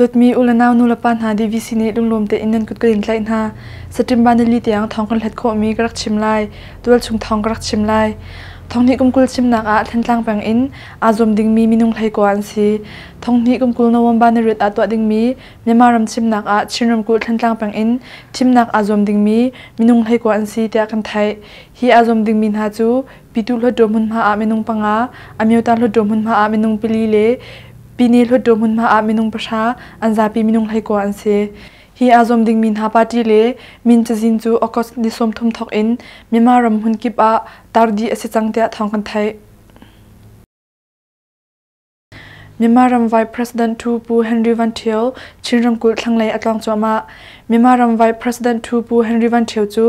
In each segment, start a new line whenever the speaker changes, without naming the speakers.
Dawtmi u le nau nulepa hna DVC nih lunglawm tein nan kut kan in tlaih hna. September nili tiang thawng kan hlat khawhmi ka rak chim lai. Tualchung thawng ka rak chim lai. Thonghnih kum 20 chimnak ah Thantlang peng in aa zuam dingmi minung 19 an si. Thonghnih kum 20 November ni riat ah tuah dingmi Myanmar ram chimnak ah Chin ramkulh Thantlang peng in thimnak aa zuam dingmi minung 19 an si tiah kan theih. Hi aa zuam dingmi hna cu Pitu Hluttaw hmunhma ah minung panga, Amyota Hluttaw hmunhma ah minung pali le Pine Hluttaw hmunhma ah minung pahra, an zapi minung 19 an si. Hi aa zuam dingmi hna party le min cazin cu August ni 30 thawk in Myanmar ram hmun kip ah tar dih a si cang tiah thawng kan theih. Myanmar ram Vice President Thu Pu Henry Van Thio Chin ramkulh thlanglei a tlawng cuahmah. Myanmar ram Vice President Thu Pu Henry Van Thio cu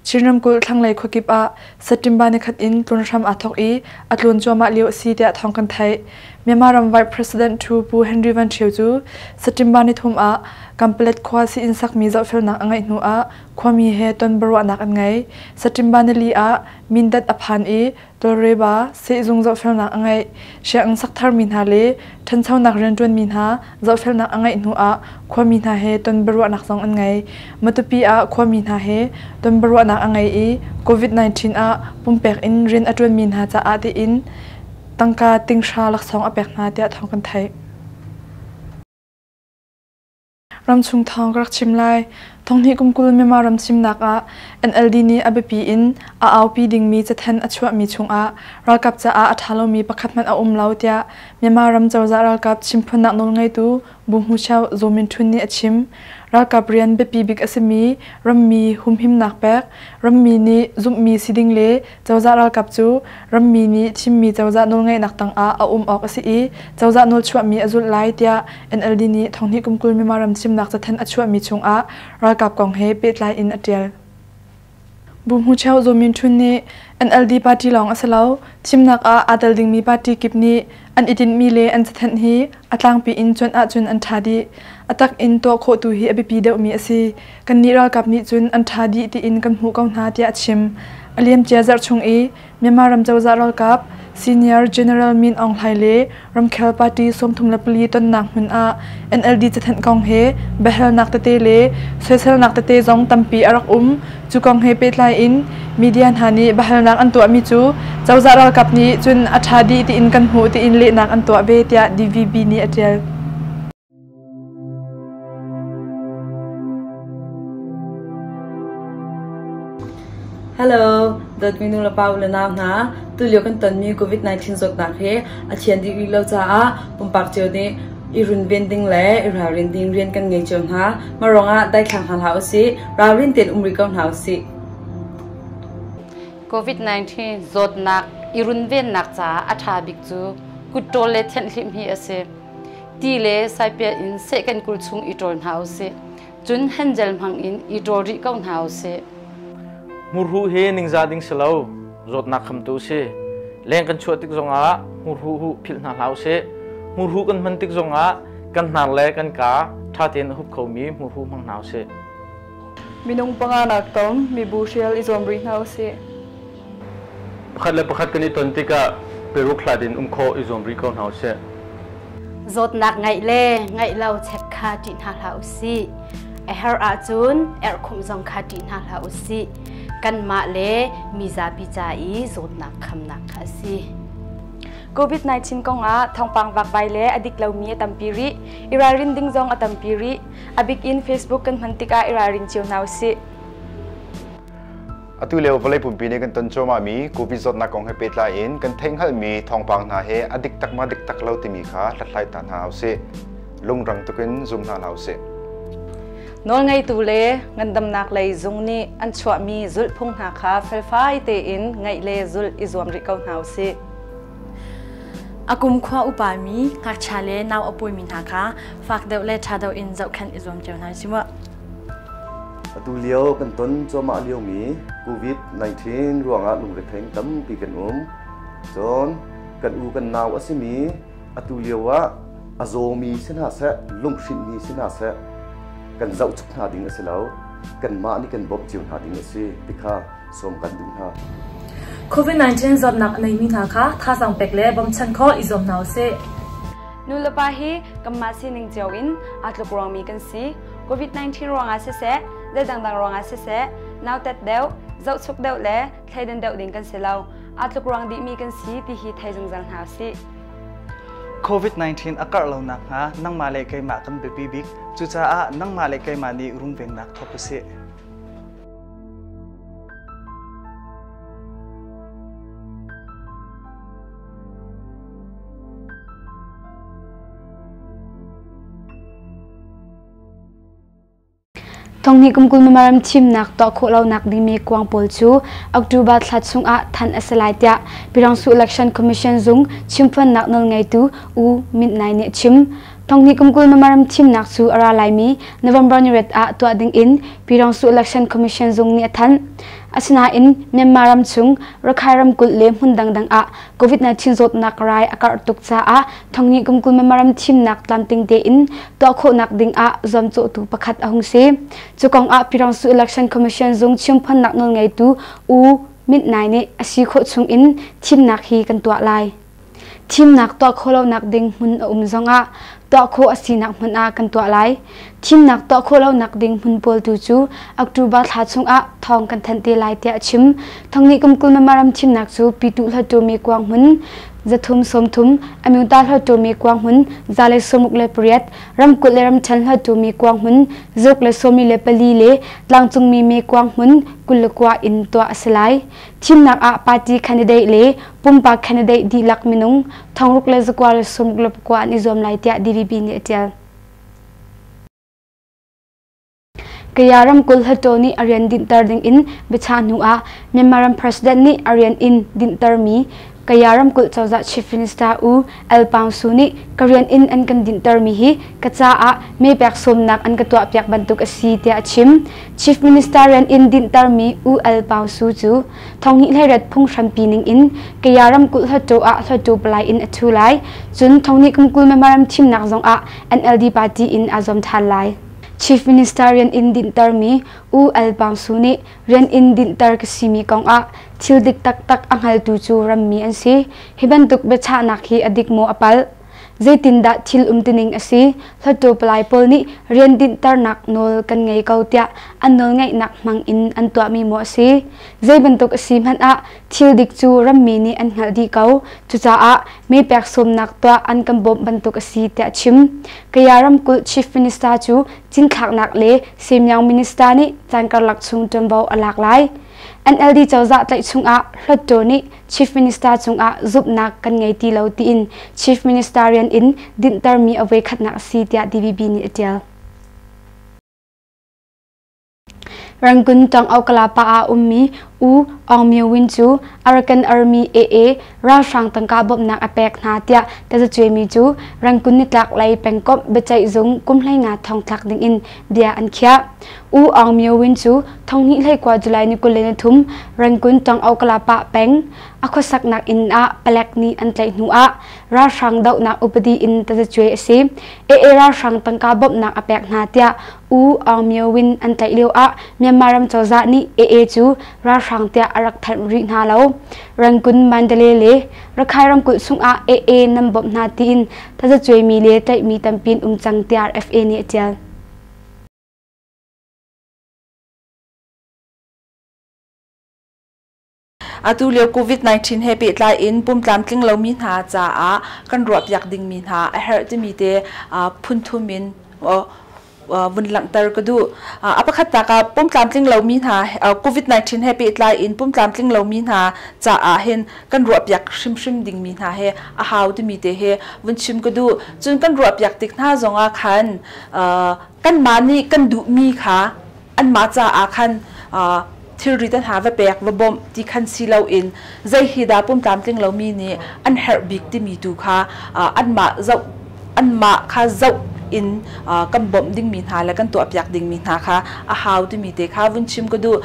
Chin ramkulh thlanglei khuakip ah September nikhat in tlun hram aa thawk i a tlun cuahmah lio a si tiah thawng kan theih. Myanmar ram Vice President Thu Pu Henry Van Thio cu September nithum ah Kanpalet khua sii-inn sakmi zohfelnak a ngeih hnu ah khuami he ton biaruahnak an ngei. September nili ah Mindat a phan i Tawlreba sehzung zohfelnak a ngeih. Sianginn sak tharmi hna le ṭhanchonak rianṭuanmi hna zohfelnak a ngeih hnu ah khuami hna he ton biaruahnak zong an ngei. Matupi ah khuami hna he ton biaruahnak a ngei i COVID-19 ah pumpek in rian a ṭuanmi hna caah tiin tangka tinghra laksawng a pek hna tiah thawng kan theih. Ramchung thawng ka rak chim lai. Thonghnih kum 20 Myanmar ram chimnak ah NLD nih a biapi in a aupi dingmi cathanh a chuahmi chungah ralkap caah a ṭha lomi pakhat hmanh a um lo tiah Myanmar ram cozah ralkap chimphunnak nawlngeitu Bu Hmu Zaw Min Htun nih a chim. Ralkap rian biapi bik a simi rammi humhimnak pek, rammi nih zumhmi si ding le Cozah ralkap cu rammi nih thimmi cozah nawlngeihnak tangah a um awk a si i cozah nawlchuahmi a zulh lai tiah NLD nih thonghnih kum 20 Myanmar ram thimnak cathanh a chuahmi chungah ralkap kong he pehtlai in a ṭial. Bu Hmu Cheu Zaw Min Htun nih NLD party lawng a si lo, thimnak ah aa tel dingmi party kip nih an i tinhmi le an cathanh hi a tlangpi in cuanh ahcun an ṭha dih. A tak in tuah khawh tu hi a biapi deuhmi a si. Kannih ralkap nih cun an ṭha dih tiin kan hmuh ko hna tiah a chim. A liamcia zarh chung i Myanmar ram cozah ralkap Senior General Min Aung Hlaing le ramkhel party 34 tonnak hmun ah NLD cathanh kong he biahalnak tete le soiselnak tete zong tampi a rak um. Cu kong he pehtlai in media hna nih biahalnak an tuahmi cu cozah ralkap nih cun a ṭha dih tiin kan hmuh tiin lehnak an tuah ve tiah DVB nih a ṭial.
Hello, dawtmi nu le pa u le nau hna. Tulio kan tonmi COVID-19 zawtnak hi a thian dih rih lo caah pumpak cio nih i runven ding le i ralrin ding rian kan ngei cio hna. Mah ruangah daithlang hna hlah usih, ralrin tein um rih ko hna usih.
COVID-19 zawtnak i runvennak caah a ṭha bik cu kutṭawl le thianhhlimh hi a si. Ti le saipiat in seh kan kul chung i ṭawl hna usih. Cun handgel hmang in i ṭawl rih ko hna usih.
Hmurhuh hi ningzah ding si lo, zawtnak khamtu si. Leng kan chuah tik zongah hmurhuh huh philh hna hlah usih. Hmurhuh kan hman tik zongah kan hnar le kan kaa ṭha tein a hup khomi hmurhuh hmang hna usih.
Minung panganak tom mibu hrial i zuam rih hna usih.
Pakhat le pakhat kan i ton tikah peruk hlat in um khawh i zuam rih ko hna usih.
Zawtnak ngeih le ngeih lo check kha ṭih hna hlah usih. A herh ahcun erhkhumh zong kha ṭih hna hlah usih. Kanmah le mizapi ca i zawtnak khamnak kha a si.
COVID-19 kongah thawngpang vakvai le a dik lomi a tampi rih. I ralrin ding zong a tampi rih. A bik in Facebook kan hman tikah i ralring cio hna usih.
Atu lio vawlei pumpi nih kan ton cuahmahmi COVID zawtnak kong he pehtlai in kan theihhngalhmi thawngpang hna he a dik tak ma dik tak lo timi kha hlathlai ta hna usih. Lungrang tukin zum hna hlah usih.
Nawlngeitu le ngandamnak lei zung nih an chuahmi zulhphung hna kha felfai tein ngaih le zulh i zuam rih ko hna usih.
A kumkhua upami ngakchia le nau a pawimi hna kha fak deuh le ṭha deuh in zohkhenh i zuam cio hna usih mu.
Atu lio kan ton cuahmah liomi COVID-19 ruangah lungrethei tampi kan um. Cun kan u kan nau a simi atu lio ah a zawmi si hna seh, lunghrinhmi si hna seh, kan zohchuk hna ding a si lo. Kanmah nih kan bawmh cio hna ding a si ti kha sawm kan duh hna.
COVID-19 zawtnak a neimi hna kha thazaang pek le bawmchan khawh i zuam hna usih.
Nulepa hi kanmah sining cio in aa tluk ruangmi kan si. COVID-19 ruangah siseh, zei dangdang ruangah siseh, nautat deuh, zohchuk deuh le thleidan deuh ding kan si lo. Aa tluk ruang dihmi kan si ti hi thei zungzal hna usih.
COVID-19 a karh lo nakhnga nangmah le keimah kan biapi bik. Cucaah nangmah le keimah nih runvennak thawk usih.
Thonghnih kum 20 Myanmar thimnak tuah khawh lonak dingmi kuang pawl cu October thla chungah thanh a si lai tiah Pyidaungsu Election Commission zung chimphuannak nawlngeitu U Myint Nai nih a chim. Thonghnih kum 20 Myanmar thimnak cu a ra laimi November ni riat ah tuah dingin Pyidaungsu Election Commission zung nih a thanh. Asinain Myanmar ram chung Rakhine ramkulh le hmun dangdang ah COVID-19 zawtnak rai a karh tuk caah thonghnih kum 20 Myanmar thimnak tlamtling tein tuah khawhnak ding ah zuamcawhtu pakhat a hung si. Cu kong ah Pyidaungsu Election Commission zung chimphuannak nawlngeitu U Myint Nai nih a si khawh chung in thimnak hi kan tuah lai. Thimnak tuah khawh lonak ding hmun a um zongah tuah khawh a sinak hmun ah kan tuah lai. Thimnak tuah khawh lonak ding hmun pawl tu cu October thla chungah thawng kan thanh te lai tiah a chim. Thonghnih kum 20 Myanmar ram thimnak cu Pyituh Hluttaw kuang hmun 330, Amyota Hluttaw kuang hmun 168, ramkulh le ramṭhen Hluttaw kuang hmun 124 le tlangcungmi me kuang hmun 29 in tuah a si lai. Thimnak ah party candidate le pumpak candidate dihlak minung 6,969 an i zuam lai tiah DVB nih a ṭial. Kaya ramkulh Hluttaw nih a rian dinhter dingin biachah hnu ah Myanmar ram president nih a rian in dinhtermi Kaya ramkulh cozah Chief Minister U L Paung Su nih ka rian in an kan dinhtermi hi ka caah meepek sawmnak an ka tuahpiak bantuk a si tiah a chim. Chief Minister rian in dinhtermi U L Paung Su cu 2018 phunghrampi ning in Kaya ramkulh Hluttaw ah Hluttaw palai in a ṭhu lai. Cun thonghnih kum 20 Myanmar ram thimnak zong ah NLD party in aa zuam ṭhan lai. Chief Minister rian in dinhtermi U L Paung Su nih rian in dinhter ka simi kongah thil dik taktak a hngaltu cu rammi an si. Hi bantuk biachahnak hi a dik maw a palh? Zeitindah thil umtuning a si? Hluttaw palai pawl nih rian dinhternak nawl kan ngei ko tiah an nawlngeihnak hmang in an tuahmi maw a si? Zei bantuk a si hmanh ah thil dik cu rammi nih an hngalh dih ko. Cucaah meepek sawmnak tuah an kan bawmh bantuk a si tiah a chim. Kaya ramkulh Chief Minister cu cinthlaknak le Semyang Minister nih caan karlak chung ṭuanvo a lak lai. NLD cozah tlaih chungah Hluttaw nih Chief Minister cungah zumhnak kan ngei ti lo tiin Chief Minister rian in dinhtermi a voikhatnak a si tiah DVB nih a ṭial. Rangoon Tawng-Okalapa ah ummi U Aung Myo Win cu Arakan Army AA ralhrang tangka bawmhnak a pek hna tiah tazacuaimi cu Rangoon nitlak lei pengkomh biaceih zung kum 15 thongthlak dingin bia an khiah. U Aung Myo Win cu 2021 July ni 23 Rangoon Tawng-Okalapa peng a khuasaknak inn ah palek nih an tlaih hnu ah ralhrang dohnak upadi in tazacuai a si. AA ralhrang tangka bawmhnak a pek hna tiah U Aung Myo Win an tlaih lio ah Myanmar ram cozah nih AA cu ralhrang tiah a rak thanh rih hna lo. Rangoon, Mandalay le Rakhine ramkulh chungah AA nan bawmh hna tiin tazacuaimi le tlaihmi tampi an um cang tiah RFA nih a ṭial.
Atu lio COVID-19 he pehtlai in pumtlamtling lomi hna caah kan ruahpiak dingmi hna a herh timi te phun thum in vun langhter ka duh. A pakhatnak ah pumtlamtling lomi hna COVID-19 he pehtlai in pumtlamtling lomi hna caah hin kan ruahpiak hrimhrim dingmi hna he a hau timi te he vun chim ka duh. Cun kan ruahpiak tik hna zongah khan kanmah nih kan duhmi kha anmah caah khan thilri te hna va pek va bawmh ti khan si loin zei hi dah pumtlamtling lomi nih an herh bik timi tu kha anmah zoh anmah kha zoh in kan bawmh dingmi hna le kan tuahpiak dingmi hna kha a hau timi te kha vun chim ka duh.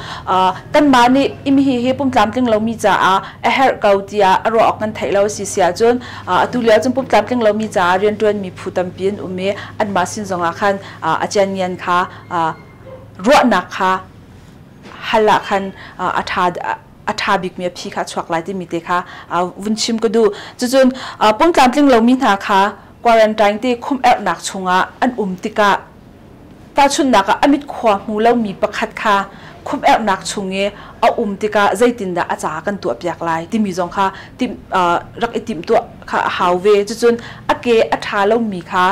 Kanmah nih imi hi hi pumtlamtling lomi caah a herh ko tiah a ruah awk kan theih lo si si ahcun atu lio cun pumtlamtling lomi caah rianṭuanmi phu tampi an um i anmah sin zongah khan a ciangian kha ruahnak kha hal ah khan a ṭha a ṭha bikmi a phi kha a chuak lai timi te kha vun chim ka duh. Cucun pumtlamtling lomi hna kha quarantine te khum erhnak chungah an um tikah tahchunhnak ah a mit khua hmu lomi pakhat kha khum erhnak chung i a um tikah zeitindah a ca kan tuahpiak lai timi zong kha tim rak i timhtuah kha a hau ve. Cucun a ke a ṭha lomi kha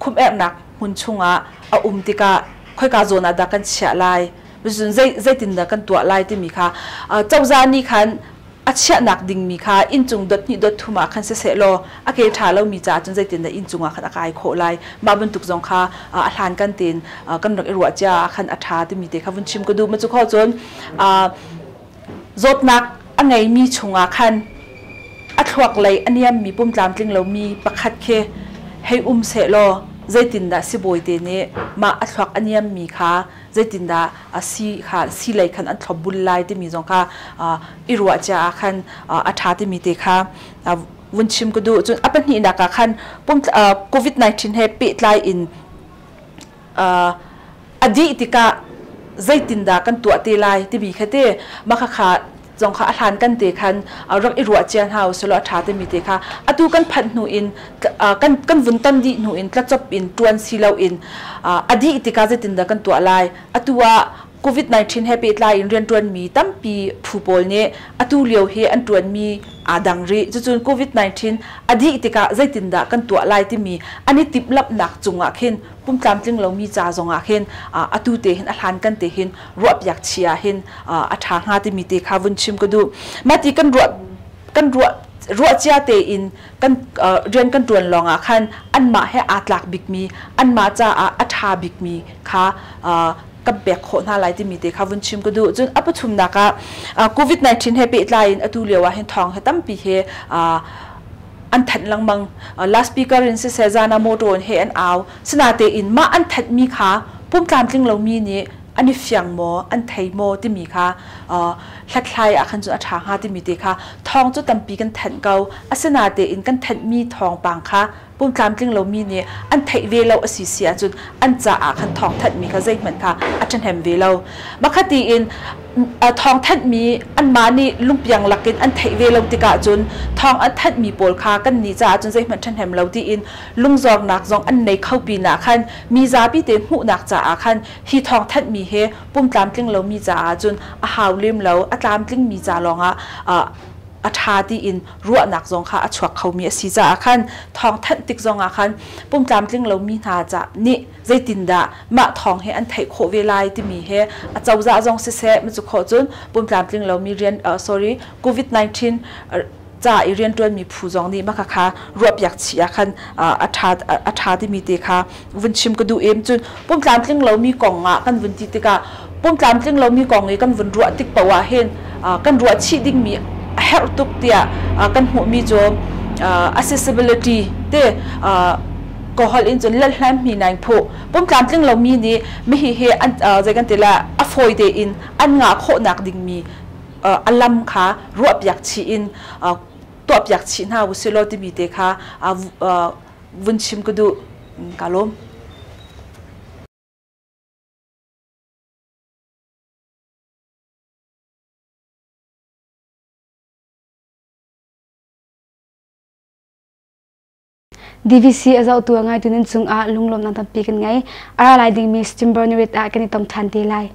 khum erhnak hmun chungah a um tikah khoika zawn ah dah kan chiah lai, cun zeitindah kan tuah lai timi kha cozah nih khan a chiahnak dingmi kha inncung dot hnih dot thum ah khan siseh law a ke ṭha lomi caah cun zeitindah inncung ah khan a kai khawh lai, mah bantuk zong kha a hlan kan tein kan rak i ruah cia ah khan a ṭha timi te kha vun chim ka duh. Ma cu kho cun zawtnak a ngeimi chungah khan a thluak lei a niammi pumtlamtling lomi pakhat khi hei um sehlaw zeitindah sibawi te nih mah a thluak a niammi kha zeitindah a si kha si lei khan an thlop bul lai timi zong kha i ruah cia ah khan a ṭha timi te kha vun chim ka duh. Cun a pahnihnak ah khan COVID-19 he pehtlai in a dih tikah zeitindah kan tuah te lai timi kha te mah khakha zong kha a hlan kan te khan rak i ruah cia hna usulaw a ṭha timi te kha atu kan phanh hnu in kan kan vun tan dih hnu in tlacop in ṭuan si lo in a dih tikah zeitindah kan tuah lai. Atu ah COVID-19 he pehtlai in rianṭuanmi tampi phu pawl nih atu lio hi an ṭuanmi aa dang rih. Cucun COVID-19 a dih tikah zeitindah kan tuah lai timi an i timhlamhnak cungah khin pumtlamtling lomi ca zongah khin atu te hin a hlan kan te hin ruahpiak chih ah hin a ṭha hnga timi te kha vun chim ka duh. Mah ti kan ruah kan ruah ruah cia tein kan rian kan ṭuan lawngah khan anmah he aa tlak bikmi, anmah caah a ṭha bikmi kha kan pek khawh hna lai timi te kha vun chim ka duh. Cun a pathumnak ah COVID-19 he pehtlai in atu lio ah hin thawng he tampi he an thanh lengmang. Loudspeaker in siseh, zana motor in he an au. Sinatein mah an thanhmi kha pumtlamtling lomi nih an i fiang maw, an thei maw timi kha hlathlai ah khan cun a ṭha hnga timi te kha. Thawng cu tampi kan thanh ko, asinatein kan thanhmi thawngpang kha pumtlamtling lomi nih an theih ve lo a si si ahcun an caah khan thawngthanhmi kha zeihmanh kha a ṭhahnem ve lo. Makhati in thawngthanhmi anmah nih lungpiang lakin an theih ve lo tikah cun thawng an thanhmi pawl kha kannih caah cun zeihmanh ṭhahnem lo tiin lungzornak zong an nei kho pinah khan mi zapi te hmuhnak caah khan hi thawngthanhmi hi pumtlamtling lomi caah cun a hau lem lo, a tlamtlingmi ca lawngah a ṭha tiin ruahnak zong kha a chuak khomi a si caah khan thawngthanh tik zongah khan pumtlamtling lomi hna ca nih zeitindah mah thawng hi an theih khawh ve lai timi he a cozah zong siseh macu khawh cun pumtlamtling lomi rian sorry COVID-19 ca i rianṭuanmi phu zong nih mah kha ruahpiak chih ah khan a ṭha a ṭha timi te kha vun chim ka duh em. Cun pumtlamtling lomi kong ah kan vun ti tikah pumtlamtling lomi kong i kan vun ruah tik paoh ah hin kan ruah chih dingmi a herh tuk tiah kan hmuhmi cu accessibility te ko holh in cun lalhlam mi naing phu pumtlamtling lomi nih mihi hi an zei kan ti la a fawi tein an ngah khawhnak dingmi a lam kha ruahpiak chih in tuahpiak chih hna usilaw timi te kha vun chim ka duh. Ka lawm.
DVC a zohtu a ngaitu nan cungah lunglawmhnak tampi kan ngei. A ra lai dingmi September ni ah kan i tong ṭhan te lai.